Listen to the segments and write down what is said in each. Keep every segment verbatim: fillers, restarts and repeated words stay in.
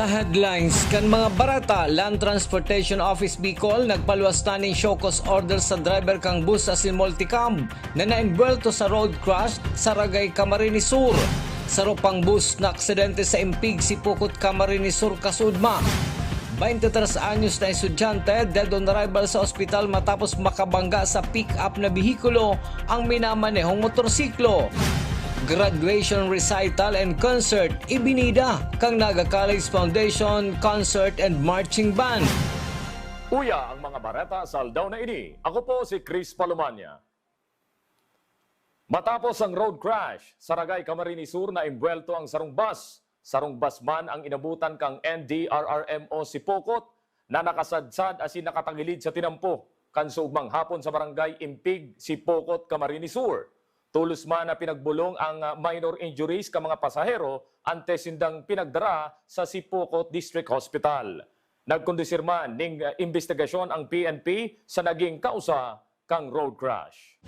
Sa headlines kan mga bareta, Land Transportation Office Bicol nagpaluwas na nin show cause order sa driver kan bus asin multicab na naimbuwelto sa road crash sa Ragay, Camarines Sur. Saro pang bus na aksidente sa Impig, Sipocot, Camarines Sur, Kasudma. Baintitres anyos na estudyante, dead on arrival sa ospital matapos makabangga sa pick-up na behikulo ang minamanehong motorsiklo. Graduation recital and concert, ibinida kan Naga College Foundation Concert and Marching Band. Uya ang mga bareta sa aldaw na ini. Ako po si Chris Palomania. Matapos ang road crash sa Ragay, Camarines Sur, naimbuwelto ang sarong bus. Sarong bus man ang inabutan kan N D R R M O Sipocot na nakasadsad asin nakatagilid sa tinampo kan suugmang hapon sa barangay Impig, Sipocot, Camarines Sur. Tolos man na pinagbolong ang, ah, minor injuries kan mga pasahero antes sindang pinagdara sa Sipocot District Hospital. Nagkondusir man ning, ah, imbestigasyon ang P N P sa naging kausa kan road crash.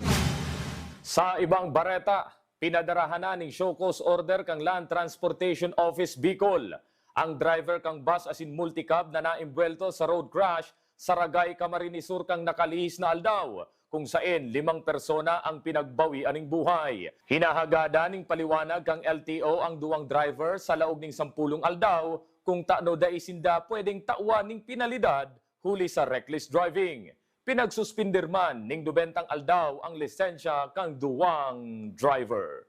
Sa ibang bareta, pinadarahan na ning show cause order kan Land Transportation Office Bicol ang driver kan bus asin multicab na naimbuwelto sa road crash sa Ragay, Camarines Sur kan nakalihis na aldaw, kung saen limang persona ang pinagbawian nin buhay. Hinahagadan nin paliwanag kan L T O ang duwang driver sa laog nin sampolong aldaw kung tano dai sinda pwedeng tawan nin penalidad huli sa reckless driving. Pinagsuspender man nin nobentang aldaw ang lisensya kan duwang driver.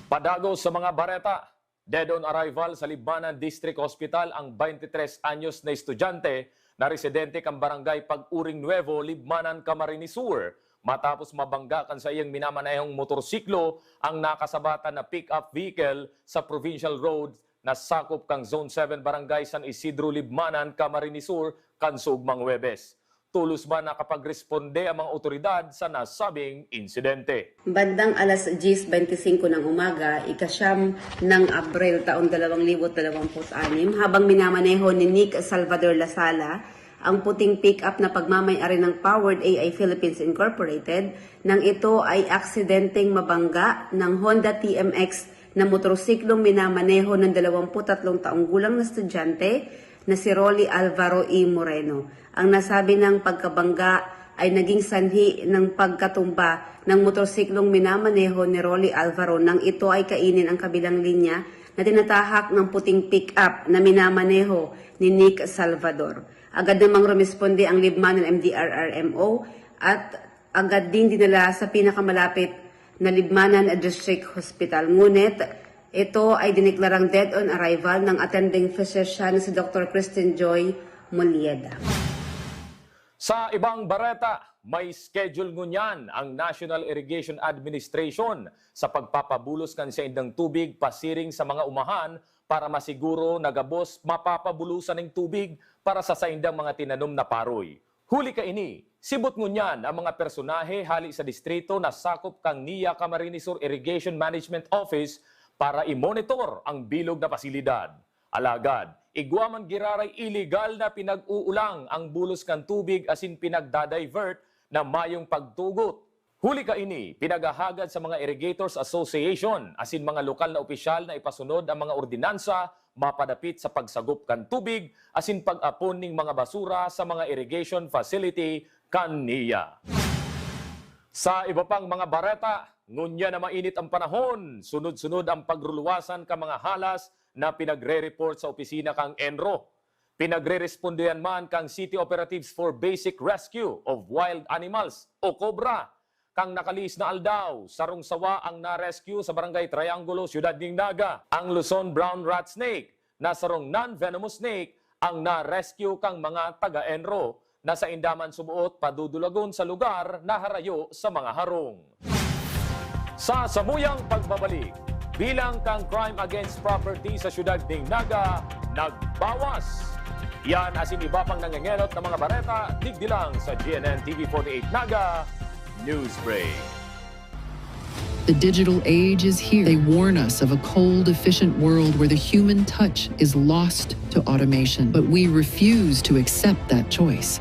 Padagos sa mga bareta, dead on arrival sa Libmanan District Hospital ang baintitres anyos na estudyante na residente kan Barangay Pag-uring Nuevo, Libmanan, Camarines Sur, matapos mabangga kan saiyang minamanehong motorsiklo ang nakasabatan na pick-up vehicle sa Provincial Road na sakop kan Zone seven, Barangay San Isidro, Libmanan, Camarines Sur, kan suugmang Huwebes. Tolos man nakapagresponde ang mga otoridad sa nasabing insidente. Bandang alas diyes beinti singko ng umaga, ika-siyam ng Abril taong dalawang libo't dalawampu't anim, habang minamaneho ni Nick Salvador Lasala ang puting pick-up na pagmamay-ari ng Powered A I Philippines Incorporated, nang ito ay aksidenteng mabangga ng Honda T M X na motorsiklong minamaneho ng dalawampu't tatlong taong gulang na estudyante na si Rolly Alvaro E. Moreno. Ang nasabi nang pagkabangga ay naging sanhi ng pagkatumba ng motorsiklong minamaneho ni Rolly Alvaro nang ito ay kainin ang kabilang linya na tinatahak ng puting pick-up na minamaneho ni Nick Salvador. Agad namang rumesponde ang Libmanan M D R R M O at agad ding dinala sa pinakamalapit na Libmanan District Hospital. Ngunit ito ay dineklarang dead on arrival ng attending physician na si Doktor Kristen Joy Molieda. Sa ibang bareta, may schedule ngunyan ang National Irrigation Administration sa pagpapabulos kan saindang tubig pasiring sa mga umahan para masiguro na gabos mapapabulosan nin tubig para sa saindang mga tinanom na paroy. Huli kaini, sibot ngunyan ang mga personahe hale sa distrito na sakop kan N I A Camarines Sur Irrigation Management Office para i-monitor ang bilog na pasilidad. Alagad, igwa man giraray iligal na pinag-uulang ang bulos kan tubig asin pinagda-divert na mayong pagtugot. Huli kaini, pinaghahagad sa mga Irrigators Association asin mga lokal na opisyal na ipasunod ang mga ordinansa mapadapit sa pagsagop kan tubig asin pag-apon ning mga basura sa mga irrigation facility kan N I A. Sa iba pang mga bareta, ngunyan na mainit ang panahon, sunod-sunod ang pagruluwasan kan mga halas na pinagre-report sa opisina kan ENRO. Pinagrerespondehan man kan City Operatives for Basic Rescue of Wild Animals o COBRA. Kan nakalihis na aldaw, sarong sawa ang na-rescue sa Barangay Triangulo, Siyudad nin Naga. Ang Luzon Brown Rat Snake na sarong non-venomous snake ang na-rescue kan mga taga-ENRO na sainda man suboot padudulagon sa lugar na harayo sa mga harong. Sa samuyang pagbabalik, bilang kan crime against property sa siyudad nin Naga nagbawas. Yan asin iba pang nangengenot na mga bareta, digdi lang sa G N N T V forty-eight Naga News Break. The digital age is here. They warn us of a cold, efficient world where the human touch is lost to automation. But we refuse to accept that choice.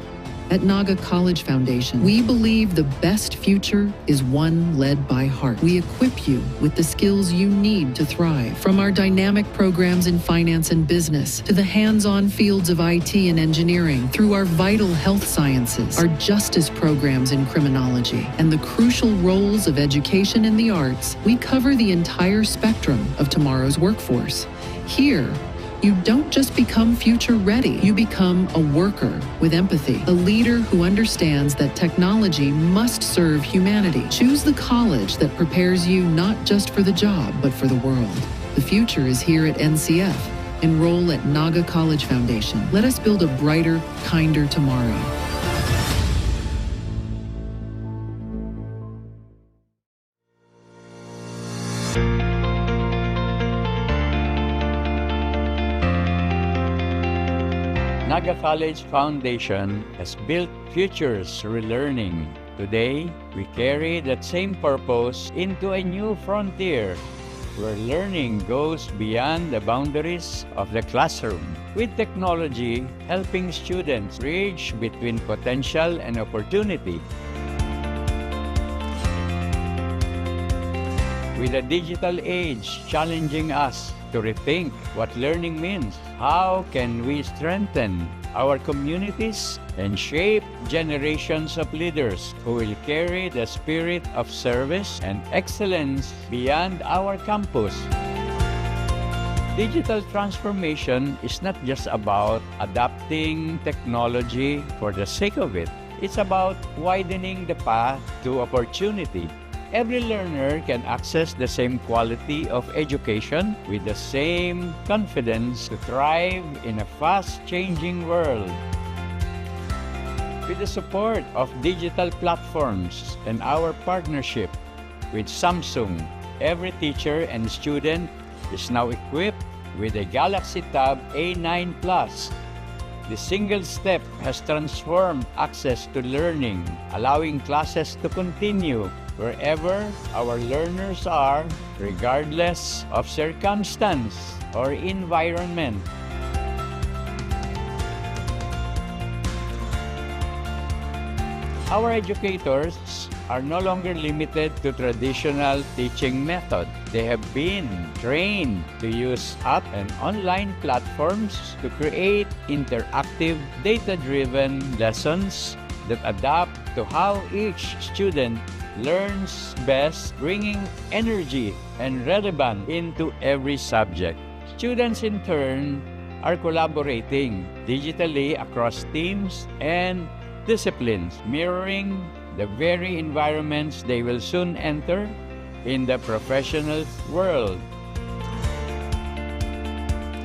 At Naga College Foundation, we believe the best future is one led by heart. We equip you with the skills you need to thrive, from our dynamic programs in finance and business to the hands-on fields of I T and engineering, through our vital health sciences, our justice programs in criminology, and the crucial roles of education and the arts. We cover the entire spectrum of tomorrow's workforce. Here, you don't just become future ready, you become a worker with empathy, a leader who understands that technology must serve humanity. Choose the college that prepares you not just for the job, but for the world. The future is here at N C F. Enroll at Naga College Foundation. Let us build a brighter, kinder tomorrow. Naga College Foundation has built futures through learning. Today, we carry that same purpose into a new frontier where learning goes beyond the boundaries of the classroom, with technology helping students bridge between potential and opportunity. With the digital age challenging us to rethink what learning means, how can we strengthen our communities and shape generations of leaders who will carry the spirit of service and excellence beyond our campus? Digital transformation is not just about adapting technology for the sake of it. It's about widening the path to opportunity. Every learner can access the same quality of education with the same confidence to thrive in a fast-changing world. With the support of digital platforms and our partnership with Samsung, every teacher and student is now equipped with a Galaxy Tab A nine Plus. The single step has transformed access to learning, allowing classes to continue wherever our learners are, regardless of circumstance or environment. Our educators are no longer limited to traditional teaching method. They have been trained to use app and online platforms to create interactive, data-driven lessons that adapt to how each student learns best, bringing energy and relevance into every subject. Students, in turn, are collaborating digitally across teams and disciplines, mirroring the very environments they will soon enter in the professional world.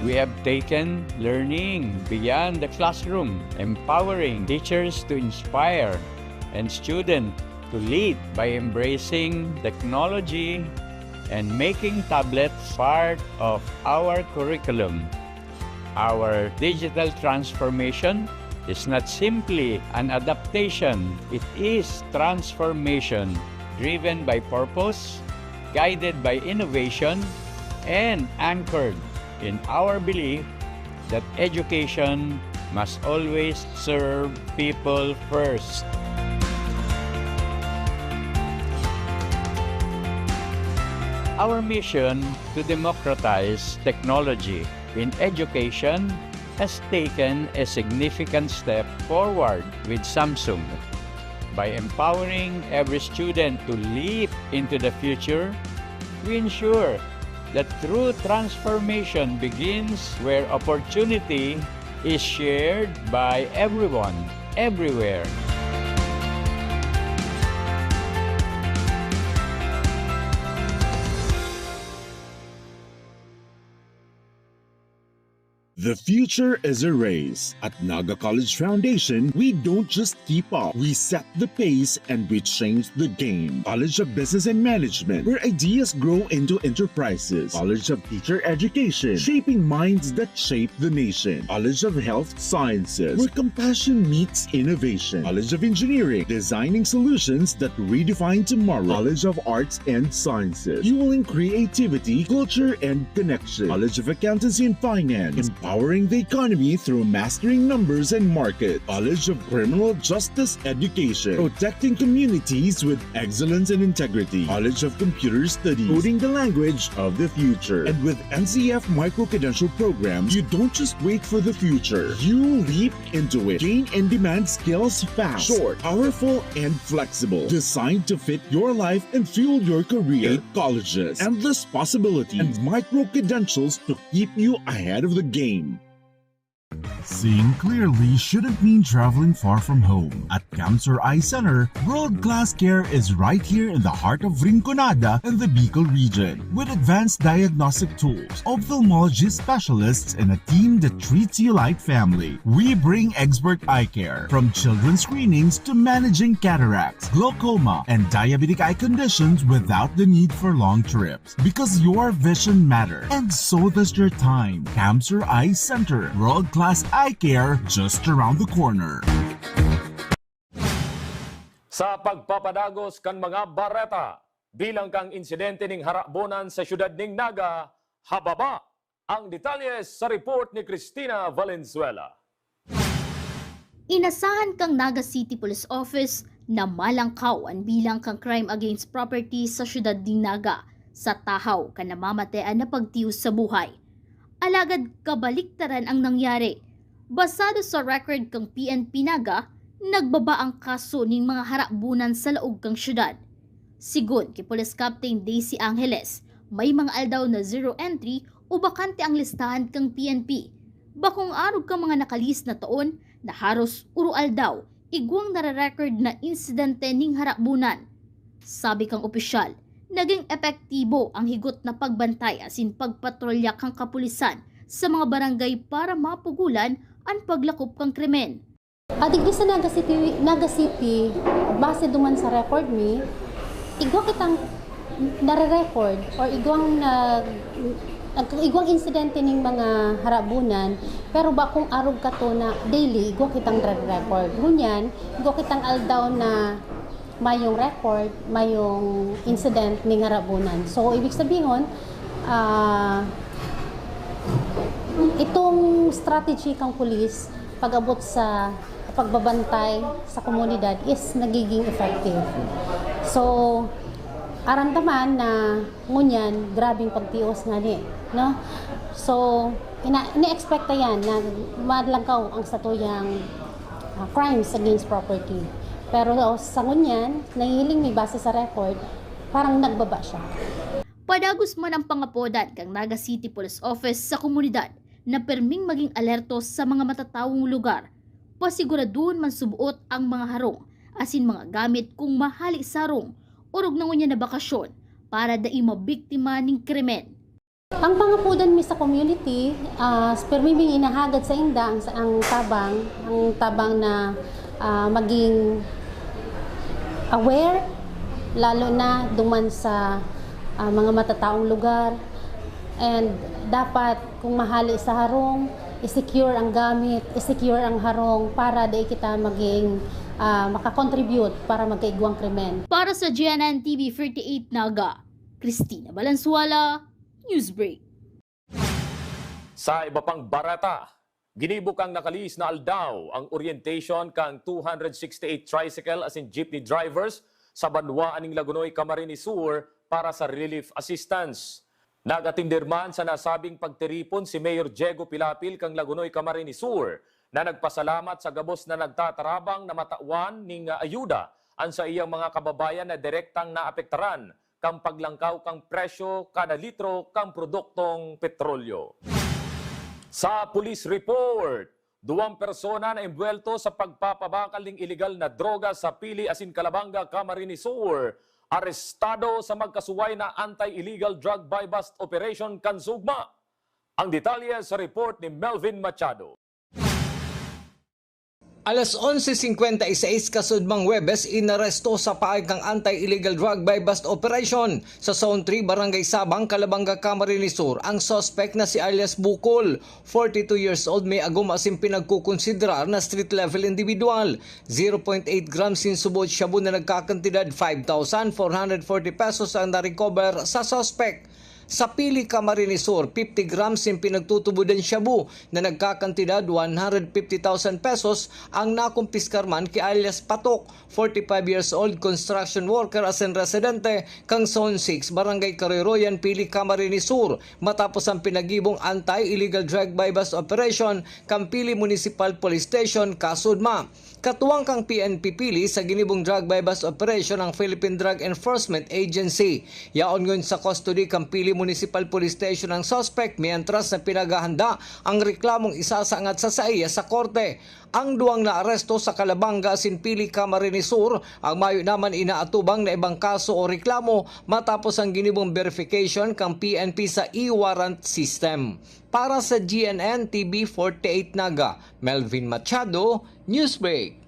We have taken learning beyond the classroom, empowering teachers to inspire and students to lead by embracing technology and making tablets part of our curriculum. Our digital transformation is not simply an adaptation, it is transformation driven by purpose, guided by innovation, and anchored in our belief that education must always serve people first. Our mission to democratize technology in education has taken a significant step forward with Samsung. By empowering every student to leap into the future, we ensure that true transformation begins where opportunity is shared by everyone, everywhere. The future is a race. At Naga College Foundation, we don't just keep up, we set the pace and we change the game. College of Business and Management, where ideas grow into enterprises. College of Teacher Education, shaping minds that shape the nation. College of Health Sciences, where compassion meets innovation. College of Engineering, designing solutions that redefine tomorrow. College of Arts and Sciences, fueling creativity, culture, and connection. College of Accountancy and Finance, Powering the economy through mastering numbers and market. College of Criminal Justice Education. Protecting communities with excellence and integrity. College of Computer Studies. Coding the language of the future. And with N C F micro-credential programs, you don't just wait for the future. You leap into it. Gain in-demand skills fast. Short, powerful, and flexible. Designed to fit your life and fuel your career. Eight colleges. Endless possibilities. And micro-credentials to keep you ahead of the game. Seeing clearly shouldn't mean traveling far from home. At Cancer Eye Center, world-class care is right here in the heart of Rinconada and the Bicol region. With advanced diagnostic tools, ophthalmology specialists, and a team that treats you like family, we bring expert eye care. From children's screenings to managing cataracts, glaucoma, and diabetic eye conditions without the need for long trips. Because your vision matters, and so does your time. Cancer Eye Center, world-class eye care just around the corner. Sa pagpapadagos kan mga bareta, bilang kang insidente ning harabonan sa siyudad ning Naga, hababa. Ang detalye sa report ni Christina Valenzuela. Inasahan kang Naga City Police Office na malangkaw an bilang kan crime against property sa siyudad nin Naga sa tahaw kan namamatean na pagtios sa buhay. Alagad kabaliktaran ang nangyari. Basado sa record kang P N P Naga, nagbaba ang kaso nin mga harabonan sa laog kang siyudad. Sigon ki Police Captain Daisy Angeles, may mga aldaw na zero entry o bakante ang listahan kan P N P. Bakong arog kan mga nakalihis na taon na haros uro-aldaw, igwang nare-record na insidente nin harabonan. Sabi kan opisyal, naging epektibo ang higot na pagbantay asin pagpatrolya kan kapulisan sa mga barangay para mapugolan an paglakop kan krimen. Digdi sa Naga City, Naga City, base duman sa record mi, igwa kitang nare-record or igwang nag nag- igwang insidente ning mga harabonan, pero bakong arog kato na daily igwa kitang nare-record. Ngunyan, igwa kitang aldaw na mayong record, mayong incident ning harabonan. So, ibig sabihon, ah, itong strategy kang pulis pag-abot sa pagbabantay sa komunidad is nagiging effective. So, aramdaman na ngunyan, grabing pagtios ngani, no? So, ina ini-expect ta yan na malangkaw ang satuyang ah, crimes against property. Pero sa ngunyan, nahihiling mi base sa record, parang nagbaba siya. Padagos man ang pangapodan kan Naga City Police Office sa komunidad na perming maging alerto sa mga matatawong lugar. Pasiguradon man suboot ang mga harong asin mga gamit kung mahali sa harong, orog na ngunyan na bakasyon para dai mabiktima nin krimen. Ang pangapodan mi sa community, ah, permi ming inahagad sa inda ang, ang tabang, ang tabang na ah, maging aware, lalo na duman sa ah, mga matataong lugar. And dapat kung mahali sa harong, i-secure ang gamit, i-secure ang harong para di kita maging ah, makakontribute para magkaigwang krimen. Para sa G N N T V thirty-eight Naga, Christina Balansuala, Newsbreak. Sa iba pang bareta, ginibo kan nakalihis na aldaw ang orientation kan two hundred sixty-eight tricycle asin jeepney drivers sa banwaan ning Lagonoy, Camarines Sur para sa relief assistance. Nag-atender man sa nasabing pagtiripon si Mayor Diego Pilapil kan Lagonoy, Camarines Sur, na nagpasalamat sa gabos na nagtatarabang na matawan ning ayuda an saiyang mga kababayan na direktang naapektaran kan paglangkaw kan presyo kada litro kan produktong petrolyo. Sa police report, duwang persona na embuwelto sa pagpapabakal ning iligal na droga sa Pili asin Calabanga, Camarines Sur, arestado sa magkasuway na anti-illegal drug buy-bust operation kan SOGMA. Ang detalye sa report ni Melvin Machado. Alas onse cincuenta y seis kasudmang Huwebes, inaresto sa paagi kan Anti-Illegal Drug Buy-Bust Operation sa Zone three, Barangay Sabang, Calabanga, Camarines Sur, ang suspek na si alias Bukol, forty-two years old, may agom asin pinagkukonsiderar na street-level individual. Zero point eight grams nin subot shabu na nagkakantidad five thousand four hundred forty pesos ang na-recover sa suspek. Sa Pili, Camarines Sur, fifty grams nin pinagtutubod na shabu na nagkakantidad one hundred fifty thousand pesos ang nakumpiskar man ki alias Patok, forty-five years old, construction worker asin residente kan Zone six, Barangay Karoyroyan, Pili, Camarines Sur, matapos ang pinagibong anti-illegal drug buy-bust operation kan Pili Municipal Police Station, Kasudma. Katuwang kan P N P Pili sa ginibong drug buy-bust operation ang Philippine Drug Enforcement Agency. Yaon ngun sa custody kan Pili Municipal Police Station ang suspect, mientras na pinaghahanda ang reklamong isasangat sa saiya sa korte. Ang duwang naaresto sa Calabanga asin Pili, Camarines Sur, ang mayo naman inaatubang na ibang kaso o reklamo matapos ang ginibong verification kan P N P sa e-warrant system. Para sa G N N T V forty-eight Naga, Melvin Machado, Newsbreak.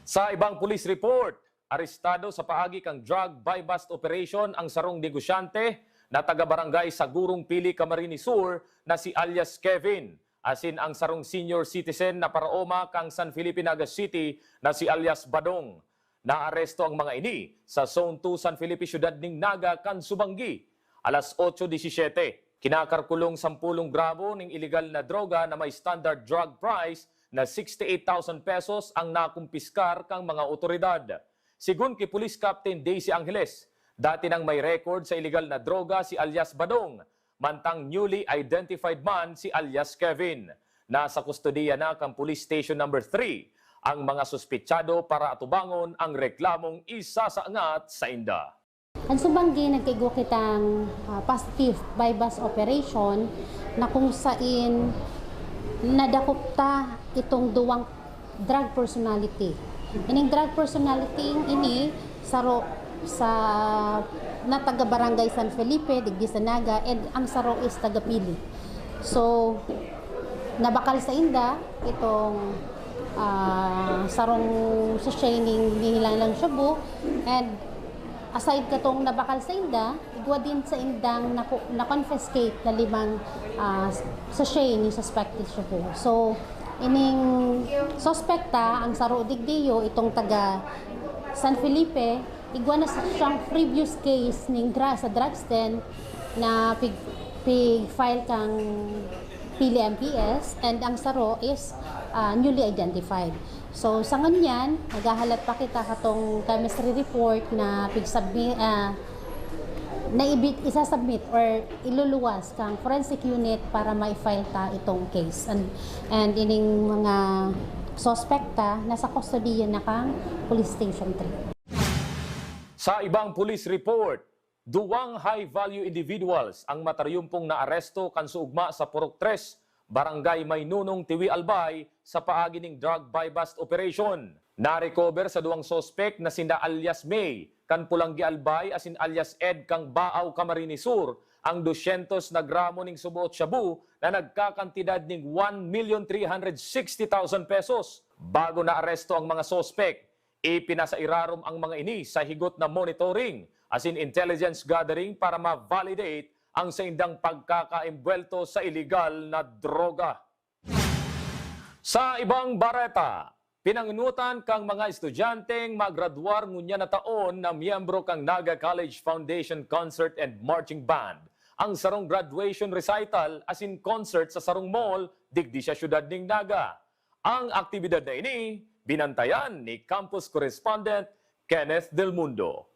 Sa ibang police report, arestado sa paagi kan drug buy-bust operation ang sarong negosyante na taga Barangay Sagurong, Pili, Camarines Sur na si alias Kevin, asin ang sarong senior citizen na paraoma kan San Felipe, Naga City na si alias Badong. Naaresto ang mga ini sa Zone two San Felipe, Syudad nin Naga kan subanggi, alas otso disisiyete. Kinakalkulong sampulong gramo nin iligal na droga na may standard drug price na sixty-eight thousand pesos ang nakumpiskar kan mga otoridad. Sigon ki Police Captain Daisy Angeles, dati nang may record sa iligal na droga si alias Badong, mantang newly identified man si alias Kevin. Nasa kustodiya na kan Police Station Number three ang mga suspetsado para atubangon ang reklamong isasangat sainda. Kan subanggi, nagkaigwa kitang, ah, positive buy-bust operation na kung sain nadakop ta itong duwang drug personality. Ining drug personality ini, saro sa, na taga Barangay San Felipe, digdi sa Naga, and ang saro is taga Pili. So, nabakal sainda itong, ah, sarong sachet ning nihilang shabu, and aside katong nabakal sainda, igwa din saindang naku-, na-confiscate na limang, ah, sachet ni suspected shabu. So, ining suspekta, ang saro digdiyo, itong taga San Felipe, igwa na siyang previous case ning dra-, sa drugs den na pig-, pig-file kang Pili M P S, and ang saro is, ah, newly identified. So, sa ngunyan, naghahalat pa kita katong chemistry report na pig-submi-, ah, na ibi-, isasubmit or iluluwas kang forensic unit para ma-file ta itong case. And, and ining mga suspekta nasa kustodiya na kang Police Station three. Sa ibang police report, duwang high-value individuals ang matariyumpong naaresto kan suugma sa Purok tres, Barangay Maynunong, Tiwi, Albay, sa paagi ning drug buy-bust operation. Na-recover sa duwang suspek na sinda alias May, kan Pulanggi, Albay, asin alias Ed, kan Baao, Camarines Sur, ang dosyentos na gramo ning suboot shabu na nagkakantidad ning one million three hundred sixty thousand pesos. Bago naaresto ang mga suspek, ipinasairarom ang mga ini sa higot na monitoring asin intelligence gathering para ma-validate ang saindang pagkakaembwelto sa iligal na droga. Sa ibang bareta, pinangunutan kan mga estudyanteng magradwar ngunyan na taon na miyembro kan Naga College Foundation Concert and Marching Band ang sarong graduation recital asin concert sa sarong mall digdi sa siyudad nin Naga. Ang aktibidad na ini, binantayan ni campus correspondent Kenneth Del Mundo.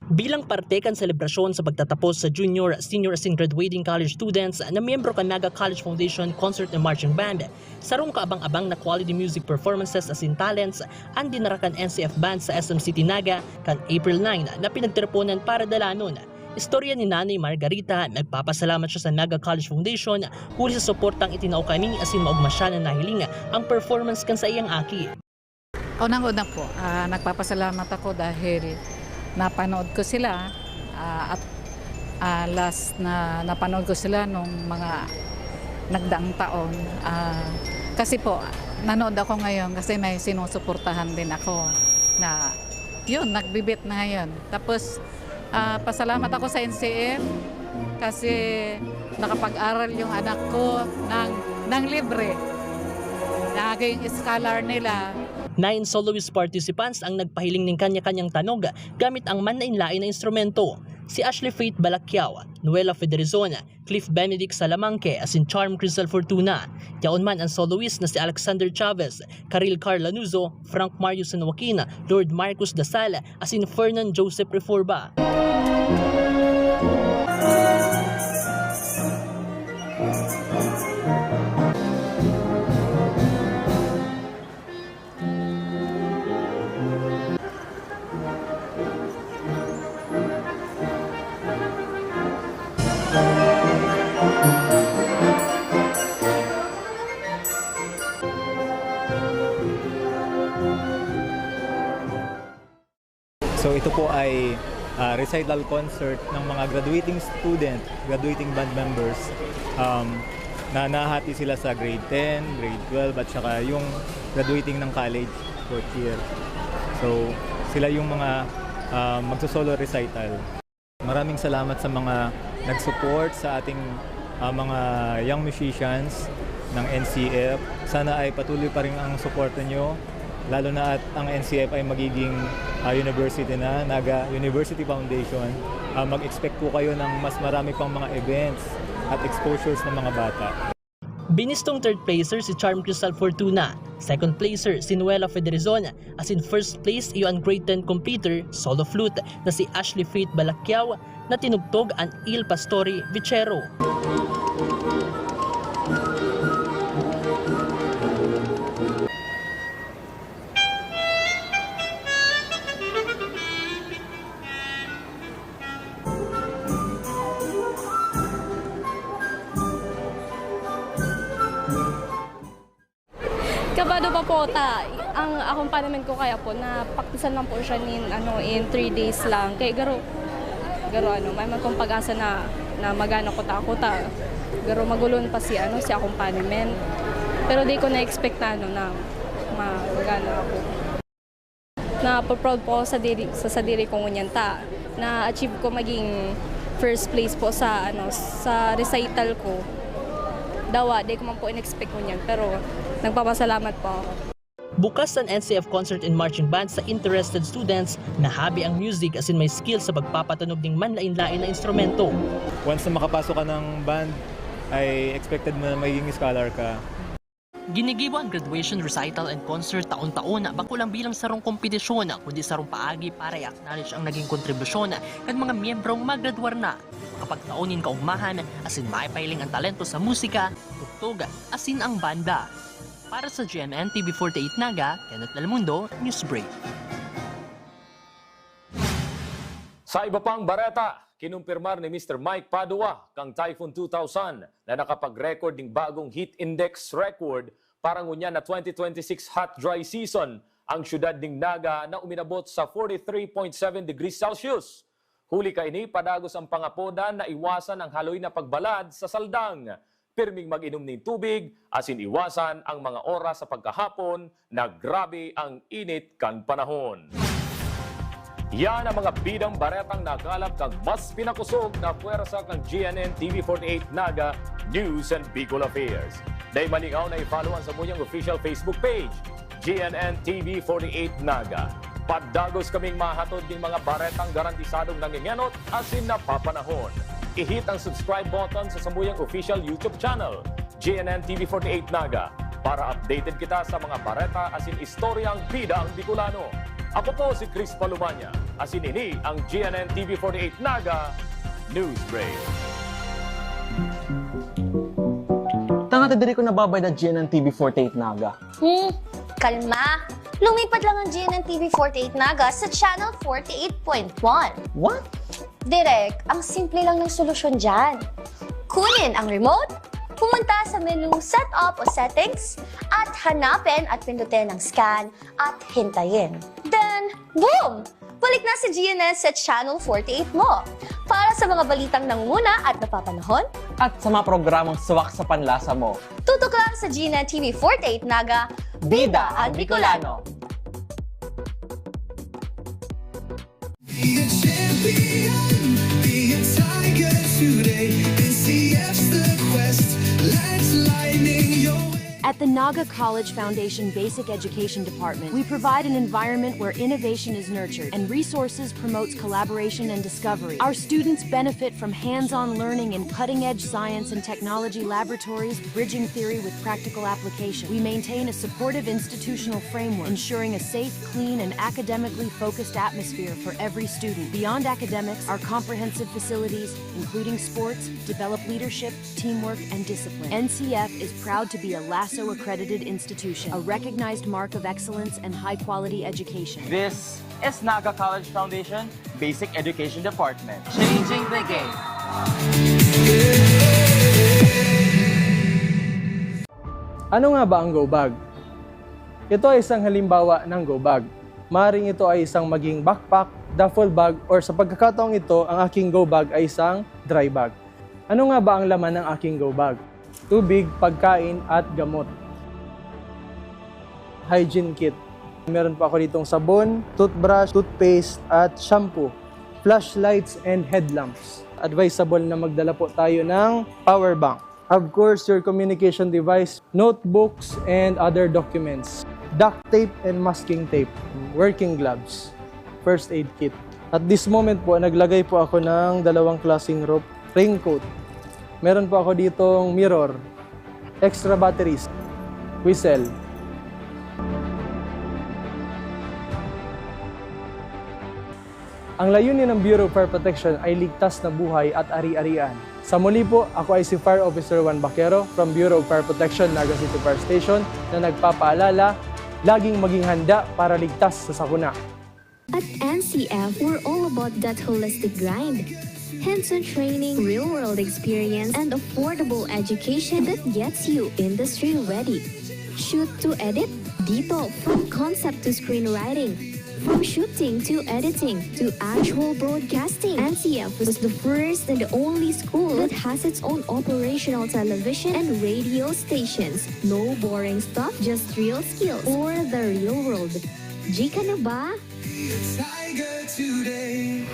Bilang parte kan selebrasyon sa pagtatapos sa junior, senior asin graduating college students na miyembro kan Naga College Foundation Concert and Marching Band, sarong kaabang-abang na quality music performances asin talents an dinara kan N C F Band sa S M City Naga kan April nine na pinagtiriponan para dalanon. Istorya ni Nanay Margarita, nagpapasalamat siya sa Naga College Foundation huli sa suportang itinao kani asin maogma siya na nahiling ang performance kan saiyang aki. Unang-una po, ah, nagpapasalamat ako dahil napanood ko sila, ah, at, ah, last na napanood ko sila nung mga nagdaang taon. Ah, kasi po, nanood ako ngayon kasi may sinusuportahan din ako na, yun, nagbi-beat na ngayon. Tapos, ah, pasalamat ako sa N C F kasi nakapag-aral yung anak ko ng, ng libre. Naging scholar nila. Nine soloist participants ang nagpahiling nin kanya-kanyang tanog gamit ang manlaen-laen na instrumento. Si Ashley Faith Balacquiao, Noela Federizon, Cliff Benedict Salamanque asin Charm Crystal Fortuna. Yaon man an soloist na si Alexander Chavez, Karil Carl Lanuzo, Frank Mario San Joaquin, Lord Marcos Dasal, asin Fernan Joseph Reforba. So ito po ay, ah, recital concert ng mga graduating student, graduating band members, um, na nahahati sila sa grade ten, grade twelve, at saka yung graduating ng college fourth year. So sila yung mga, ah, magso-solo recital. Maraming salamat sa mga nag-support sa ating, ah, mga young musicians ng N C F. Sana ay patuloy pa rin ang suporta nyo, lalo na at ang N C F ay magiging, ah, university na, Naga University Foundation. Ah, mag-expect po kayo ng mas marami pang mga events at exposures ng mga bata. Binistong third placer si Charm Crystal Fortuna, second placer si Noela Federizon, asin first place iyo an grade ten completer, solo flute, na si Ashley Faith Balacquiao, na tinugtog an Il Pastore Vechero. Kabado pa po ta. Ang accompaniment ko kaya po, napaktisan lang po siya nin, ano, in three days lang. Kaya garo, garo, ano, may man pong pag-asa na, na magana ko ta, ako ta. Garo magulon pa si, ano, si accompaniment. Pero di ko na-expect na, ano, na ma-, magana ako. Napo-proud po ako sa diri, sa sadiri ko ngunyan ta na-achieve ko maging first place po sa, ano, sa recital ko. Dawa, di ko man po in-expect ngunyan, pero nagpapasalamat po ako. Bukas an N C F Concert and Marching Band sa interested students na habi ang music asin may skill sa pagpapatanog ning manlain-lain na instrumento. Once na makapasok ka ng band, ay expected mo na magiging scholar ka. Ginigibo an graduation recital and concert taon-taon, bako lang bilang sarong kompetisyon, kundi sarong paagi para i-acknowledge ang naging kontribusyon kan mga miyembrong magradwar na, makapagtao nin kaogmahan, asin maipahiling an talento sa musika, tugtog, asin ang banda. Para sa G M N T V forty-eight Naga, Kenneth Lalamundo, Newsbreak. Sa iba pang bareta, kinumpirmar ni Mister Mike Padua kan Typhoon two thousand na nakapag-record nin bagong heat index record para ngunyan na twenty twenty-six hot dry season ang siyudad nin Naga na uminabot sa forty-three point seven degrees Celsius. Huli kaini, padagos an pangapodan na iwasan ang haloy na pagbalad sa saldang. Pirming mag-inom nin tubig, asin iwasan ang mga oras sa pagkahapon na grabe ang init kan panahon. Yan ang mga bidang baretang nakalap kan mas pinakosog na pwersa kan G N N T V forty-eight Naga News and Bicol Affairs. Dai malingaw na i-follow ang samuyang official Facebook page, G N N T V forty-eight Naga. Padagos kaming mahatod nin mga baretang garantisadong nangengenot asin napapanahon. I-hit ang subscribe button sa samuyang official YouTube channel, G N N T V forty-eight Naga, para updated kita sa mga bareta asin istoryang bidang Bicolano. Ako po si Chris Palumanya, asin ini ang G N N T V forty-eight Naga News Break. Tanga ta diri ko nababayad na G N N T V forty-eight Naga. Hmm, kalma. Lumipat lang ang G N N T V forty-eight Naga sa Channel forty-eight point one. What? Direk, ang simple lang ng solusyon dyan. Kunin ang remote, pumunta sa menu Setup o Settings, at hanapin at pindutin ang Scan at hintayin. Then, boom! Balik na si G N N sa Channel forty-eight mo. Para sa mga balitang nangunguna at napapanahon, at sa mga programang swak sa panlasa mo, tutok lang sa G N N T V forty-eight Naga, Bida ang Bicolano. Be a champion, be a tiger today. N C F's the quest, let's lightning your way. At the Naga College Foundation Basic Education Department, we provide an environment where innovation is nurtured and resources promotes collaboration and discovery. Our students benefit from hands-on learning in cutting-edge science and technology laboratories, bridging theory with practical application. We maintain a supportive institutional framework, ensuring a safe, clean, and academically focused atmosphere for every student. Beyond academics, our comprehensive facilities, including sports, develop leadership, teamwork, and discipline. N C F is proud to be a LASO accredited institution, a recognized mark of excellence and high-quality education. This is Naga College Foundation Basic Education Department. Changing the game. Ano nga ba ang go bag? Ito ay isang halimbawa ng go bag. Maring ito ay isang maging backpack, duffel bag, or sa pagkakataong ito, ang aking go bag ay isang dry bag. Ano nga ba ang laman ng aking go bag? Tubig, pagkain, at gamot. Hygiene kit. Meron po ako ditong sabon, toothbrush, toothpaste, at shampoo. Flashlights and headlamps. Advisable na magdala po tayo ng power bank. Of course, your communication device, notebooks, and other documents. Duct tape and masking tape, working gloves, first aid kit. At this moment po, naglagay po ako ng dalawang klaseng rope, raincoat. Meron po ako ditong mirror, extra batteries, whistle. Ang layunin ng Bureau of Fire Protection ay ligtas na buhay at ari-arian. Sa muli po, ako ay si Fire Officer Juan Baquero from Bureau of Fire Protection, Naga City Fire Station, na nagpapaalala, laging maging handa para ligtas sa sakuna. At N C F, we're all about that holistic grind. Hands-on training, real-world experience, and affordable education that gets you industry ready. Shoot to edit? Dito, from concept to screenwriting, from shooting to editing to actual broadcasting, N C F was the first and only school that has its own operational television and radio stations. No boring stuff, just real skills for the real world. G ka na ba? Tiger today.